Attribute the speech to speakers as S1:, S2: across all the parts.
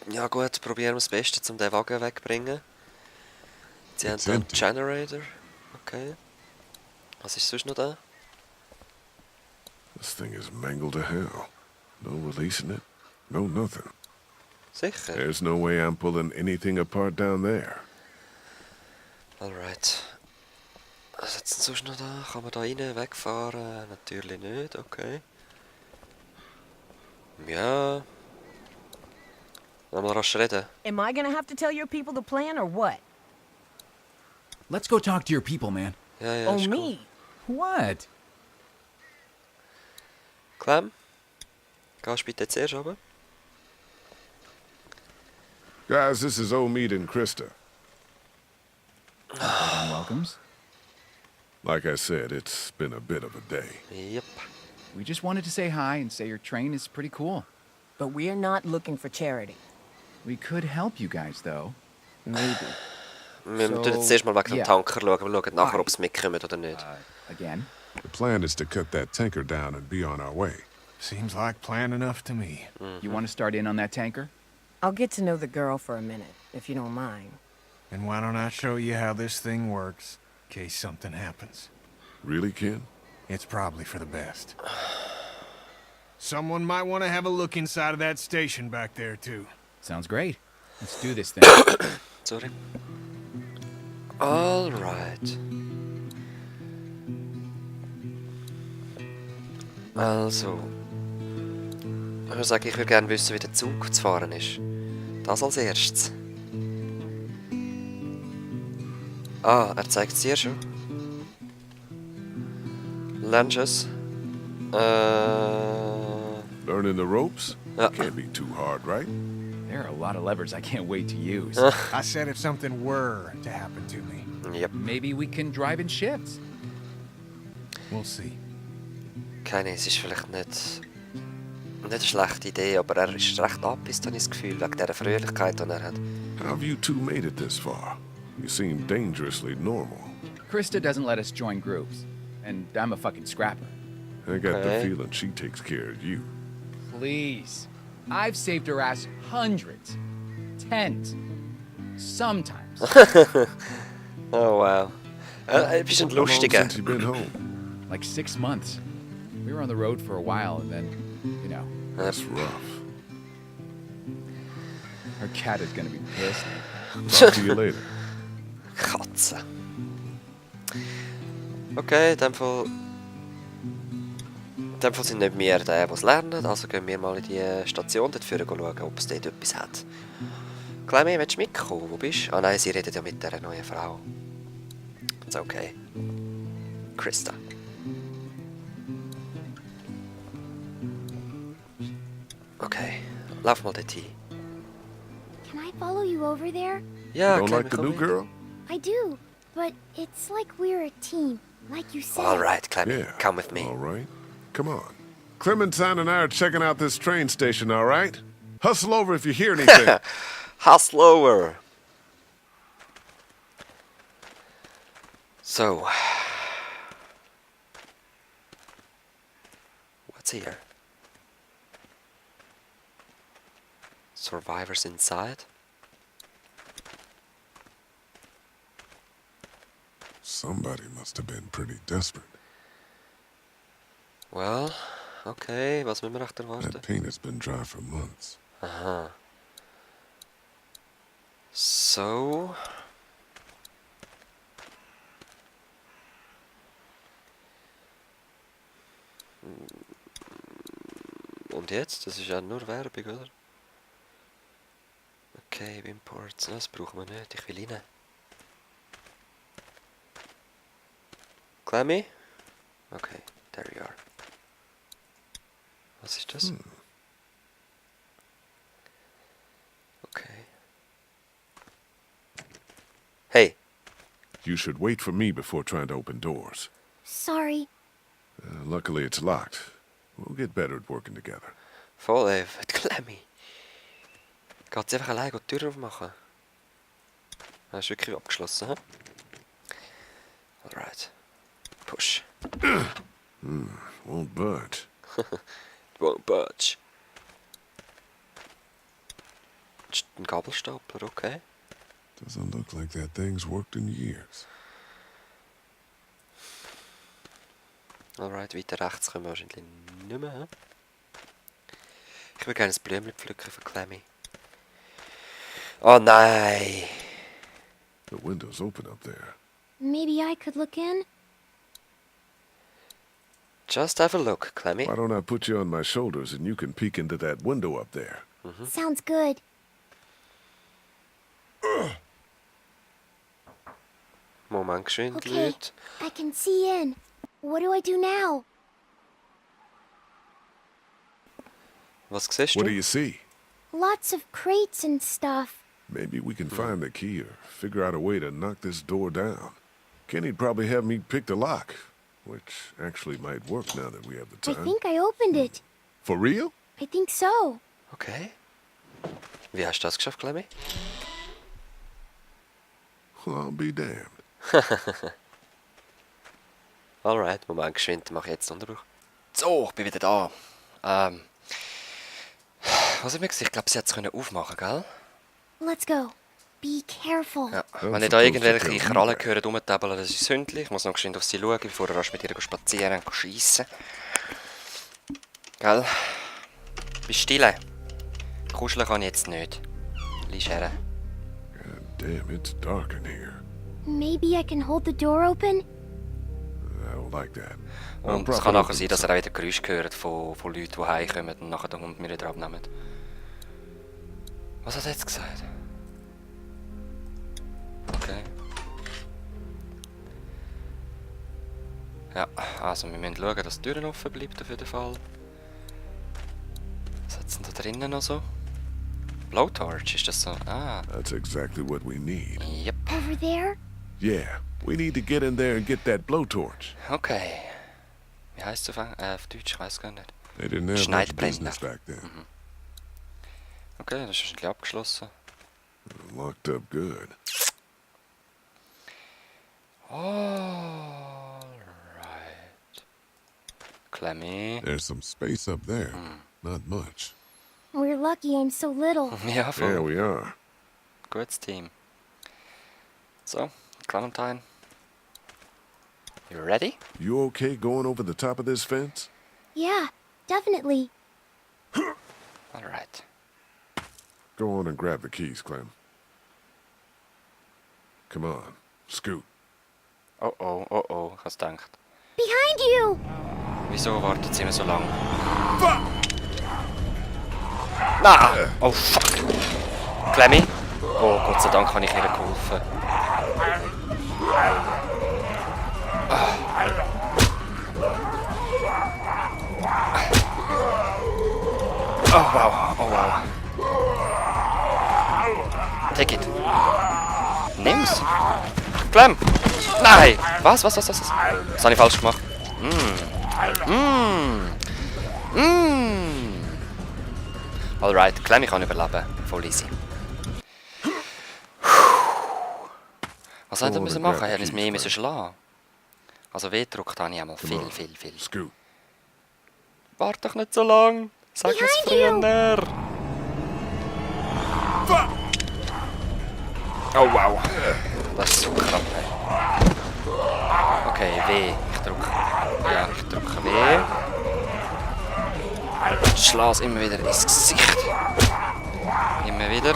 S1: Ja gut, probieren wir das Beste, um den Wagen wegbringen. Sie haben da einen Generator. Okay. Was ist sonst noch da?
S2: This thing is mangled to hell. No releasing it. No nothing.
S1: Sicher?
S2: There's no way I'm pulling anything apart down there.
S1: Alright. Was ist denn sonst noch da? Kann man da rein wegfahren? Natürlich nicht, okay. Ja. Lass mal rasch reden.
S3: Am I gonna have to tell your people the plan or what?
S4: Let's go talk to your people, man.
S1: Ja, ja,
S3: Oh,
S1: ist
S3: me?
S1: cool.
S4: What?
S1: Clem? Gehst du bitte zuerst runter?
S2: Guys, this is Omid and Krista.
S4: Welcomes.
S2: Like I said, it's been a bit of a day.
S1: Yep.
S4: We just wanted to say hi and say your train is pretty cool.
S3: But we're not looking for charity.
S4: We could help you guys, though. Maybe.
S1: Wir müssen jetzt zuerst mal wegen dem Tanker schauen. Wir schauen nachher, ob es mitkommt oder nicht.
S4: Again?
S2: The plan is to cut that tanker down and be on our way.
S5: Seems like plan enough to me.
S4: You want to start in on that tanker?
S3: I'll get to know the girl for a minute, if you don't mind.
S5: And why don't I show you how this thing works, in case something happens?
S2: Really, Ken?
S5: It's probably for the best. Someone might want to have a look inside of that station back there, too.
S4: Sounds great. Let's do this thing.
S1: Sorry. Alright. Also. Ich würde sagen, ich würde gerne wissen, wie der Zug zu fahren ist. Das als erstes. Ah, er zeigt es dir schon. Lernst du es?
S2: Learning the ropes?
S1: Ja.
S2: Can't be too hard, right?
S4: There are a lot of levers I can't wait to use.
S5: I said if something were to happen to me.
S1: Yep.
S4: Maybe we can drive in shifts.
S5: We'll see.
S1: Keine, es ist vielleicht nicht eine schlechte Idee, aber er ist recht abgepisst, habe ich das Gefühl, wegen dieser Fröhlichkeit, die er hat.
S2: How have you two made it this far? You seem dangerously normal.
S4: Krista doesn't let us join groups. And I'm a fucking scrapper.
S2: I got the
S1: Okay.
S2: feeling she takes care of you.
S4: Please. I've saved her ass hundreds. Tens. Sometimes.
S1: Oh wow. Ein bisschen
S2: How long
S1: lustiger.
S2: since you been home?
S4: Like 6 months. We were on the road for a while and then, you know,
S2: That's rough.
S4: her cat is gonna be pissed.
S2: Talk to you later.
S1: Katze. Okay, in dem Fall sind nicht wir die es lernen, also gehen wir mal in die Station dort schauen, ob es dort etwas hat. Clemi, willst du mitkommen? Wo bist du? Ah nein, sie redet ja mit dieser neuen Frau. Ist okay. Krista. Okay, lauf mal dort hin.
S6: Can I follow you over there?
S1: Ja,
S2: Don't
S1: Clemi,
S2: like the
S1: komm
S2: new
S1: mit.
S2: girl?
S6: I do, but it's like we're a team, like you said.
S1: Alright, Clemi,
S2: Yeah.
S1: come with me.
S2: All right. Come on. Clementine and I are checking out this train station, all right? Hustle over if you hear anything.
S1: Hustle over. So. What's here? Survivors inside?
S2: Somebody must have been pretty desperate.
S1: Well, okay, was müssen wir echt erwarten?
S2: That paint has been dry for months.
S1: Aha. So. Und jetzt? Das ist ja nur Werbung, oder? Okay, Imports. Das brauchen wir nicht. Ich will rein. Clemi? Okay, there you are. Was ist das? Okay. Hey.
S2: You should wait for me before trying to open doors.
S6: Sorry.
S2: Luckily, it's locked. We'll get better at working together.
S1: Voll, ey, Clemi. Geht sie einfach allein die Tür aufmachen? Hast du wirklich abgeschlossen, hä? Alright. Push.
S2: Won't budge.
S1: It won't budge. Ein Gabelstapler, okay.
S2: Doesn't look like that thing's worked in years.
S1: Alright, weiter rechts können wir wahrscheinlich nicht mehr. He? Ich würde gerne ein Blümchen pflücken für Clemi. Oh nein!
S2: The window's open up there.
S6: Maybe I could look in?
S1: Just have a look, Clemi.
S2: Why don't I put you on my shoulders and you can peek into that window up there?
S6: Sounds good.
S1: Moment, geschwind,
S6: Okay,
S1: Leute.
S6: I can see in. What do I do now?
S1: Was siehst
S2: What do
S1: du?
S2: you see?
S6: Lots of crates and stuff.
S2: Maybe we can find the key or figure out a way to knock this door down. Kenny'd probably have me pick the lock, which actually might work now that we have the
S6: I
S2: time.
S6: think I opened it.
S2: For real?
S6: I think so.
S1: Okay. Wie hast du das geschafft, Clemi?
S2: Well, I'll be damned.
S1: Alright, Moment, geschwind, mache ich jetzt einen Unterbruch. So, ich bin wieder da. Was haben wir gesagt? Ich glaube, sie hat es aufmachen, gell?
S6: Let's go. Be careful.
S1: Ja.
S2: Ja,
S1: Wenn ich da irgendwelche
S2: supposed to
S1: Krallen
S2: be.
S1: höre rumtäbeln, das ist sündlich. Ich muss noch geschwind auf sie schauen, bevor er rasch mit ihr spazieren und schiessen. Gell? Bist stille. Kuscheln kann ich jetzt nicht. Lies her.
S2: God damn, it's dark in here.
S6: Maybe I can hold the door open?
S2: I don't like that.
S1: Und es kann nachher sein, dass er auch wieder Geräusche hört von Leuten, die heimkommen und nachher den Hund mir wieder abnehmen. Was hat er jetzt gesagt? Okay. Ja, also wir müssen schauen, dass die Türen offen bleibt auf jeden Fall. Was hat es denn da drinnen noch so? Blowtorch, ist das so? Ah,
S2: That's exactly what we need.
S1: yep.
S6: Over there?
S2: Yeah, we need to get in there and get that blowtorch.
S1: Okay. Wie heisst es auf Deutsch? Ich weiß gar nicht.
S2: They didn't have much
S1: Schneidblende.
S2: business back then.
S1: Okay, das ist wahrscheinlich abgeschlossen.
S2: Locked up good.
S1: Alright. Clemi.
S2: There's some space up there. Not much.
S6: We're lucky I'm so little.
S1: Ja, voll.
S2: There we are.
S1: Gutes Team. So, Clementine. You ready?
S2: You okay going over the top of this fence?
S6: Yeah, definitely.
S1: Alright.
S2: Go on and grab the keys, Clem. Come on, scoot.
S1: Oh oh, oh oh, ich hab's gedacht.
S6: Behind you!
S1: Wieso wartet sie immer so lang? Na! Oh fuck! Clemi? Oh, Gott sei Dank habe ich ihr geholfen. Oh wow, oh wow. Take it. Nimm's. Clem! Nein! Was? Was habe ich falsch gemacht? Alright, Clemi kann überleben. Voll easy. Was hätte er machen? Er hätte mehr schlagen. Also weh drückt habe ich einmal viel.
S2: Scoot.
S1: Warte doch nicht so lang. Sag es früher. Oh wow. Das ist so knapp. Okay, weh. Ich drücke. Ja, ich drücke weh. Ich schlage es immer wieder ins Gesicht. Immer wieder.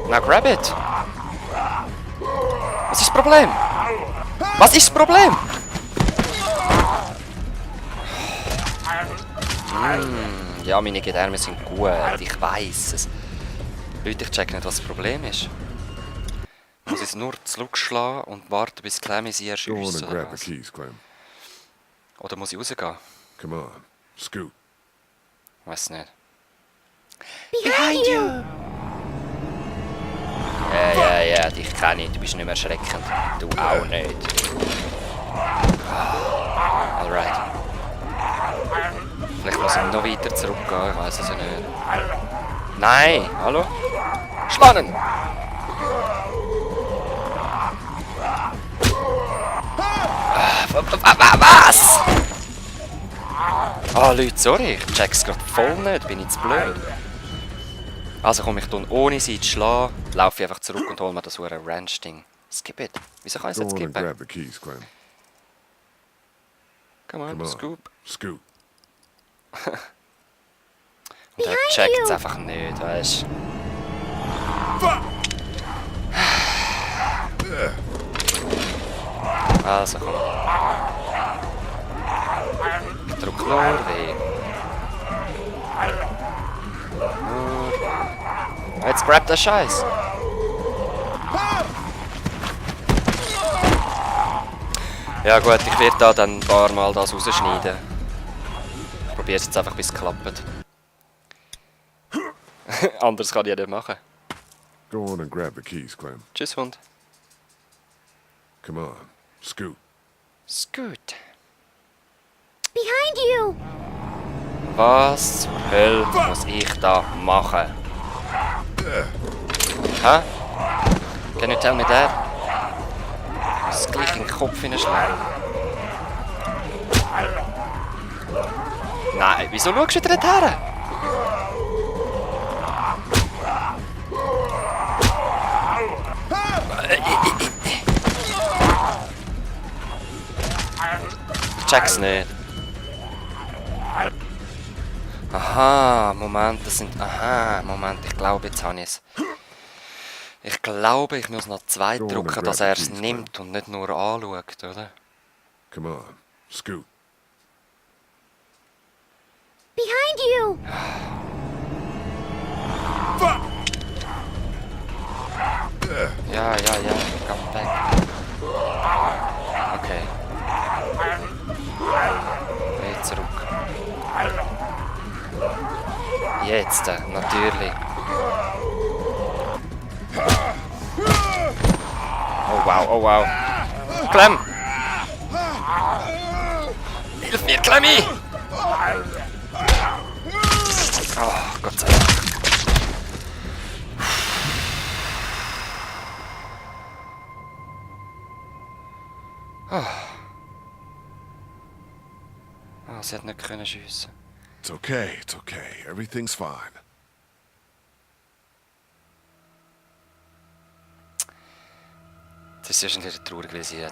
S1: Now grab it. Was ist das Problem? Was ist das Problem? Ja, meine Gedärme sind gut. Ich weiss es. Leute, ich check nicht, was das Problem ist. Muss ich es nur zurückschlagen und warten, bis Clemi sie
S2: Go on
S1: erschießt
S2: and
S1: oder
S2: grab the
S1: was?
S2: keys, Clem.
S1: Oder muss ich rausgehen?
S2: Come on, scoot.
S1: Weiß nicht.
S6: Behind you!
S1: Ja, dich kenne ich. Du bist nicht mehr erschreckend. Du auch nicht. Alright. Vielleicht muss ich noch weiter zurückgehen, ich weiß es ja nicht. Nein! Hallo? Schlagen! Was? Oh Leute, sorry, ich check's grad voll nicht, bin ich zu blöd. Also komme ich dann ohne sie zu schlagen, laufe ich einfach zurück und hole mir das hure Ranch-Ding. Skip it. Wieso kann ich es
S2: Go
S1: jetzt
S2: on and
S1: skippen?
S2: grab the keys, Clem.
S1: Come on,
S2: Come on.
S1: scoop.
S2: Scoot.
S1: Und er checkt es einfach nicht, weißt du? Also komm. Ich drück nur weh. Jetzt grab der Scheiß. Ja gut, ich werde da dann ein paar Mal das rausschneiden. Ich probiere es jetzt einfach, bis es klappt. Anders kann ich ja nicht machen.
S2: Go on and grab the keys, Clem.
S1: Tschüss, Hund.
S2: Come on. Scoot.
S1: Scoot.
S6: Behind you!
S1: Was zur Hölle muss ich da machen? Hä? Can you tell me that? Das gleich in den Kopf hineinschlagen. Nein, wieso schaust du da nicht her? Ich check's nicht. Aha, Moment, das sind... Aha, Moment, ich glaube, jetzt habe ich es. Ich glaube, ich muss noch 2
S2: Go on
S1: drücken,
S2: and
S1: dass
S2: grab
S1: er
S2: the
S1: es
S2: keys,
S1: nimmt und nicht nur anschaut, oder?
S2: Come on. Scoot.
S6: Behind you!
S1: Ja, come back. Okay. Dreh zurück. Jetzt, natürlich. Oh wow, oh wow. Clem! Hilf mir, Clemi! Oh, Gott sei Dank. Ah, sie hat nicht können schiessen.
S2: It's okay. It's okay. Everything's fine.
S1: Das ist wahrscheinlich wieder traurig, weil sie nicht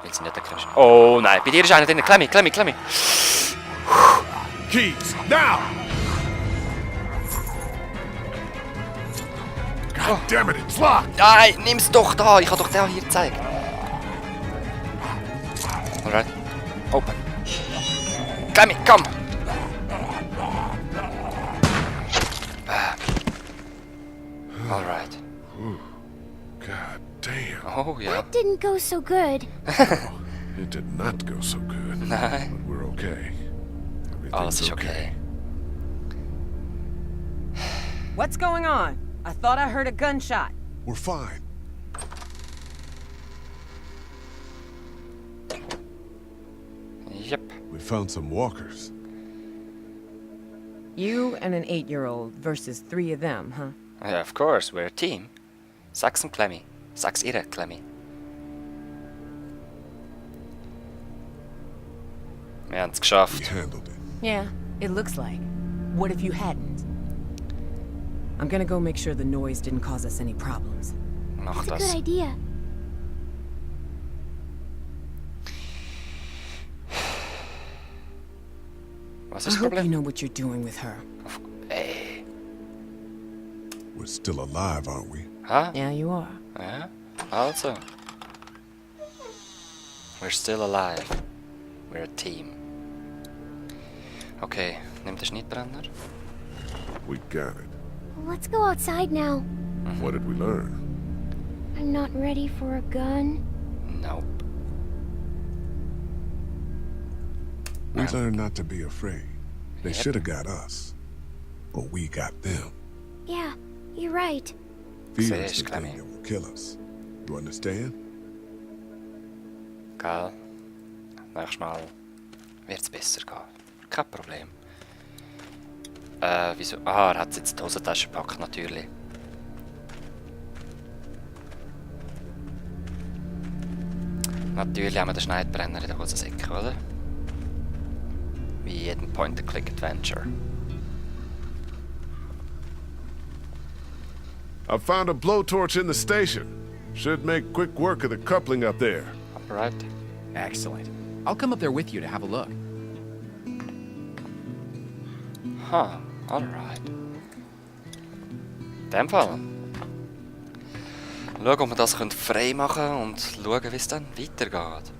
S1: können schiessen. Oh nein, bei dir ist einer drin. Clemi.
S2: Keys, now! God damn it, it's locked!
S1: Nein, nimm's doch da. Ich habe doch den hier gezeigt. Alright. Open. Clemi, komm! Alright.
S2: God damn.
S1: Oh ja.
S6: That didn't go so good.
S2: It did not go so good.
S1: Nein.
S2: But we're okay.
S1: Alles
S2: Everything's
S1: ist okay.
S3: What's going on? I thought I heard a gunshot.
S2: We're fine.
S1: Yep.
S2: We found some walkers.
S3: You and an 8-year-old versus 3 of them, huh?
S1: Yeah, of course, we're a team. Sag's dem Clemi. Sag's ihr, Clemi. Wir haben's
S2: We
S1: geschafft.
S2: handled it.
S3: Yeah, it looks like. What if you hadn't? I'm gonna go make sure the noise didn't cause us any problems.
S1: Mach
S6: That's a
S1: das.
S6: good idea.
S1: Was
S3: I
S1: ist das
S3: hope you
S1: Problem?
S3: know what you're doing with her.
S1: Ey.
S2: We're still alive, aren't we?
S1: Ha?
S3: Yeah, you are.
S1: Ja, also. We're still alive. We're a team. Okay, nimm den Schnittbrenner.
S2: We got it.
S6: Let's go outside now.
S2: What did we learn?
S6: I'm not ready for a gun.
S1: Nope.
S2: We learned not to be afraid. They should have got us. But we got them.
S6: Yeah, you're right.
S2: Fear
S1: Siehst,
S2: is the
S1: Clemi.
S2: thing that will kill us. You understand?
S1: Gell? Nächstes Mal wird's besser gehen. Kein Problem. Wieso? Ah, er hat jetzt die Hosentasche gepackt, natürlich. Natürlich haben wir den Schneidbrenner in der Hosensäcke, oder? Wie jedem Point-and-Click-Adventure.
S2: I found a blowtorch in the station. Should make quick work of the coupling up there.
S1: Alright.
S4: Excellent. I'll come up there with you to have a look.
S1: Alright. In dem Fall. Schauen, ob wir das frei machen können und schauen, wie es dann weitergeht.